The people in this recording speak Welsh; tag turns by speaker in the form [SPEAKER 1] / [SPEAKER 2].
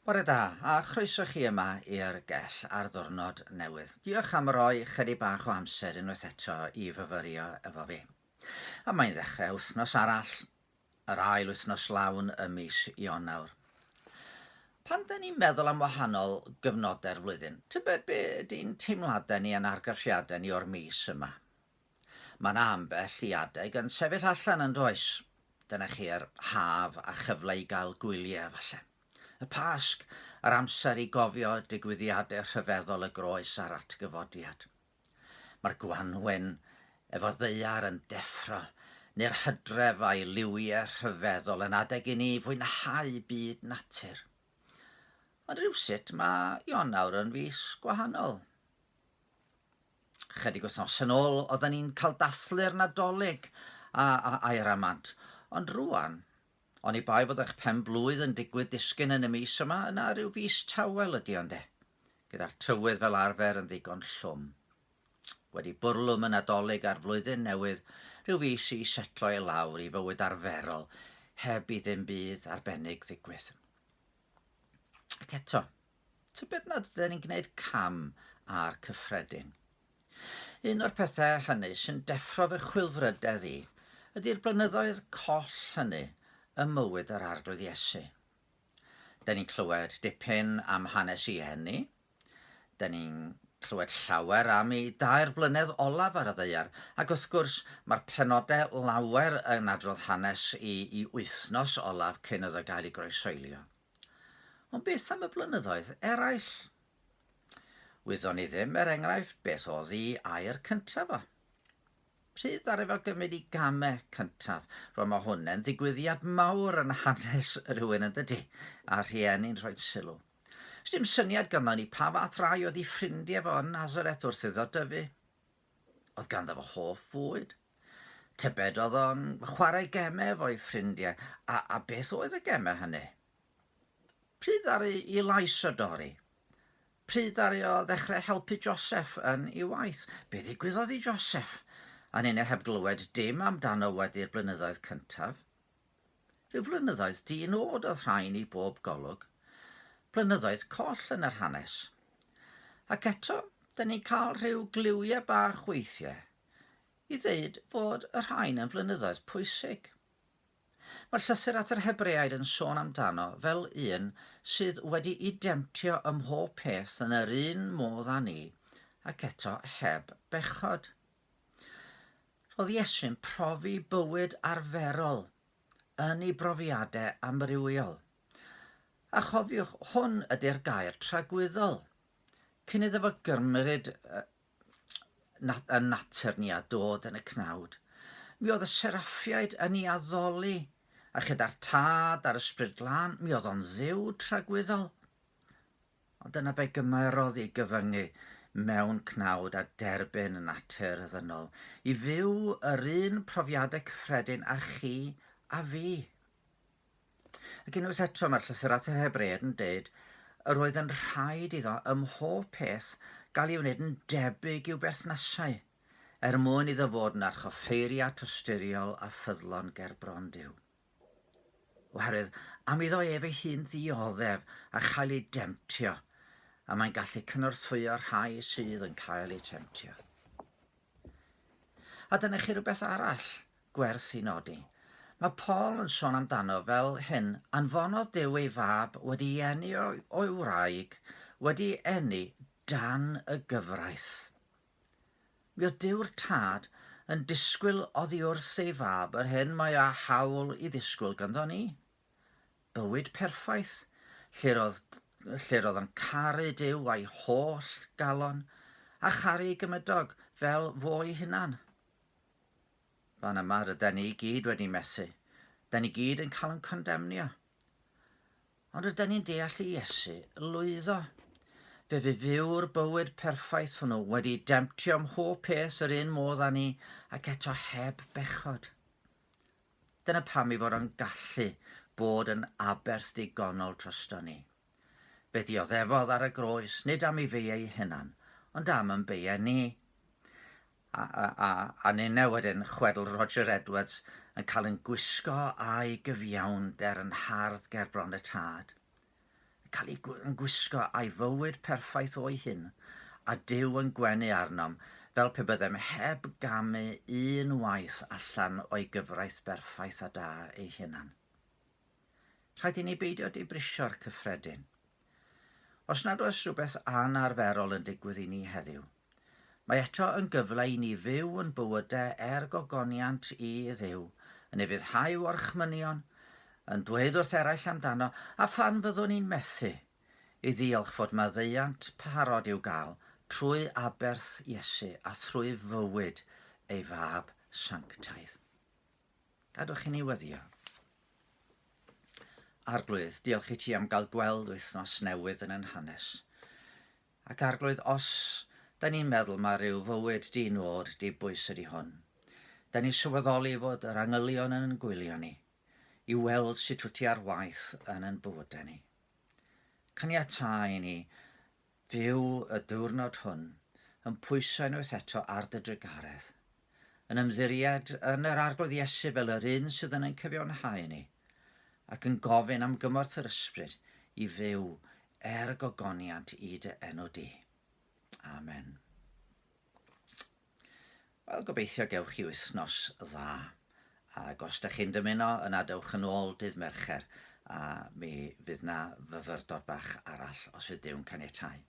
[SPEAKER 1] Bore da, a chroeso chi yma i'r gell ar ddwrnod newydd. Diolch am roi chydig bach o amser unwaith eto i fyfyrio efo fi. A mae'n ddechrau wythnos arall, yr ail wythnos lawn ym mis Ionawr. Pan da ni'n meddwl am wahanol gyfnodau'r flwyddyn, tybed be ydy'n teimladau ni a'n argraffiadau ni o'r mis yma? Mae 'na ambell i adeg yn sefyll allan yn does? Dyna chi'r haf a chyfle i gael gwyliau falle. Y Pasg, yr amser i gofio digwyddiadau rhyfeddol y groes a'r atgyfodiad. Mae'r gwanwyn efo'r ddaear yn deffro, neu'r hydref a'i liwiau rhyfeddol yn adeg i ni fwynhau byd natur. Ond rhywsut mae Ionawr yn fis gwahanol. Chydig wythnos yn ôl, oedden ni'n cael dathlu'r Nadolig a, a, a'i ramant. Ond rwan, oni bai fod eich pen blwydd yn digwydd disgyn yn y mis yma, yna rhyw fis tawel ydy o, ynde? Gyda'r tywydd fel arfer yn ddigon llwm. Wedi bwrlwm y Nadolig a'r flwyddyn newydd, rhyw fis i setlo i lawr i fywyd arferol, heb i ddim byd arbennig ddigwydd. Ac eto, Tybed nad ydyn ni'n gwneud cam â'r cyffredin? Un o'r pethau hynny sy'n deffro fy chwilfrydedd i ydy'r blynyddoedd coll hynny ym mywyd yr Arglwydd Iesu. Dyn ni'n clywed dipyn am hanes ei eni, dyn ni'n clywed llawer am ei dair blynedd olaf ar y ddaear, ac wrth gwrs mae'r penodau lawer yn adrodd hanes i, i wythnos olaf cyn iddo gael ei groesoelio. Ond beth am y blynyddoedd eraill? Wyddon ni ddim, er enghraifft, beth oedd ei air cyntaf o. Pryd ddaru fo gymryd ei gamau cyntaf? Rwan mae hwn yn ddigwyddiad mawr yn hanes rhywun yn dydy, a rhieni'n rhoi sylw. Sdim syniad ganddo ni pa fath rai oedd ei ffrindiau fo yn Nazareth wrth iddo dyfu. Oedd ganddo fo hoff fwyd? Tybed oedd o'n chwarae gemau efo'i ffrindiau, a, a beth oedd y gemau hynny? Pryd ddaru i lais o dorri? Pryd ddaru o ddechrau helpu Joseph yn ei waith? Be ddigwyddodd i Joseph? A ninne heb glywed dim amdano wedi'r blynyddoedd cyntaf. Rhyw flynyddoedd di-nod oedd rhain i bob golwg. Blynyddoedd coll yn yr hanes. Ac eto, dyn ni'n cael rhyw gliwiau bach weithiau i ddeud fod y rhain yn flynyddoedd pwysig. Mae'r llythyr at yr Hebreaid yn sôn amdano fel un sydd wedi'i demtio ym mhob peth yn yr un modd â ni, ac eto heb bechod. Roedd Iesu'n profi bywyd arferol yn ei brofiadau amrywiol. A chofiwch, hwn ydy'r gair tragwyddol. Cyn iddo fo gymryd y natur ni a dod yn y cnawd, mi oedd y seraffiaid yn ei addoli, a chyda'r Tad a'r Ysbryd Glân, mi oedd o'n dduw tragwyddol. Ond dyna be gymerodd i gyfyngu mewn cnawd a derbyn y natur ddynol, i fyw yr un profiadau cyffredin â chi a fi. Ac unwaith eto mae'r llythyr at yr Hebreaid yn deud yr oedd yn rhaid iddo ym mhob peth gael ei wneud yn debyg i'w berthnasau, er mwyn iddo fod yn archoffeiriad tosturiol a ffyddlon gerbron Duw. Oherwydd am iddo ef ei hun ddioddef a chael ei demtio, a mae'n gallu cynorthwyo'r rhai sydd yn cael eu temtio. A dyna chi rhywbeth arall gwerth i nodi. Mae Paul yn sôn amdano fel hyn, anfonodd Duw ei fab wedi eni o'i wraig, wedi eni dan y gyfraith. Mi oedd Duw'r Tad yn disgwyl oddi wrth ei Fab yr hyn mae â hawl i ddisgwyl ganddo ni. Bywyd perffaith, lle roedd, lle roedd o'n caru Duw a'i holl galon, a charu ei gymydog fel fo'i hunan. Fan yma rydan ni i gyd wedi methu. Da ni gyd yn cael yn condemnio. Ond rydan ni'n deall i Iesu lwyddo. Fe fu fyw'r bywyd perffaith hwnnw wedi demtio mhob peth yr un modd â ni ac eto heb bechod. Dyna pam ei fod o'n gallu bod yn aberth digonol drosto ni. Fe ddioddefodd ar y groes, nid am ei feiau ei hunan, ond am yn beiau ni. A, a, a, a ninne wedyn, chwedl Roger Edwards, yn cael yn gwisgo â'i gyfiawnder yn hardd ger bron y tad. cael ei yn gwisgo a'i fywyd perffaith o'i hun, a Duw yn gwenu arnom fel pe byddem heb gamu un waith allan o'i gyfraith berffaith a da ei hunan. Rhaid i ni beidio dibrisio'r cyffredin. Os nad oes rhywbeth anarferol yn digwydd i ni heddiw, mae eto yn gyfle i ni fyw yn bywydau er gogoniant i Dduw, yn ufuddhau orchmynion, yn dweud wrth eraill amdano, a phan fyddwn ni'n methu, i ddiolch fod maddeuant parod i'w gael trwy aberth Iesu a thrwy fywyd ei Fab sanctaidd. Gadwch i ni weddio. Arglwydd, diolch i ti am gael gweld wythnos newydd yn yn hanes. Ac Arglwydd, os da ni'n meddwl mae rhyw fywyd di nod, di bwys ydy hwn, da ni'n sylweddoli fod yr angylion yn yn gwylio ni, i weld sut wyt ti ar waith yn yn bywydau ni. Caniatâ i ni fyw y diwrnod hwn yn pwyso unwaith eto ar dy drugaredd, yn ymddiried yn yr Arglwydd Iesu fel yr un sydd yn ein cyfiawnhau ni, ac yn gofyn am gymorth yr Ysbryd i fyw er gogoniant i dy enw di. Amen. Wel, gobeithio gewch chi wythnos dda. Ac os da chi'n dymuno, yna dewch yn ôl dydd Mercher a mi fydd na fyfyrdod bach arall os fydd Duw'n caniatáu.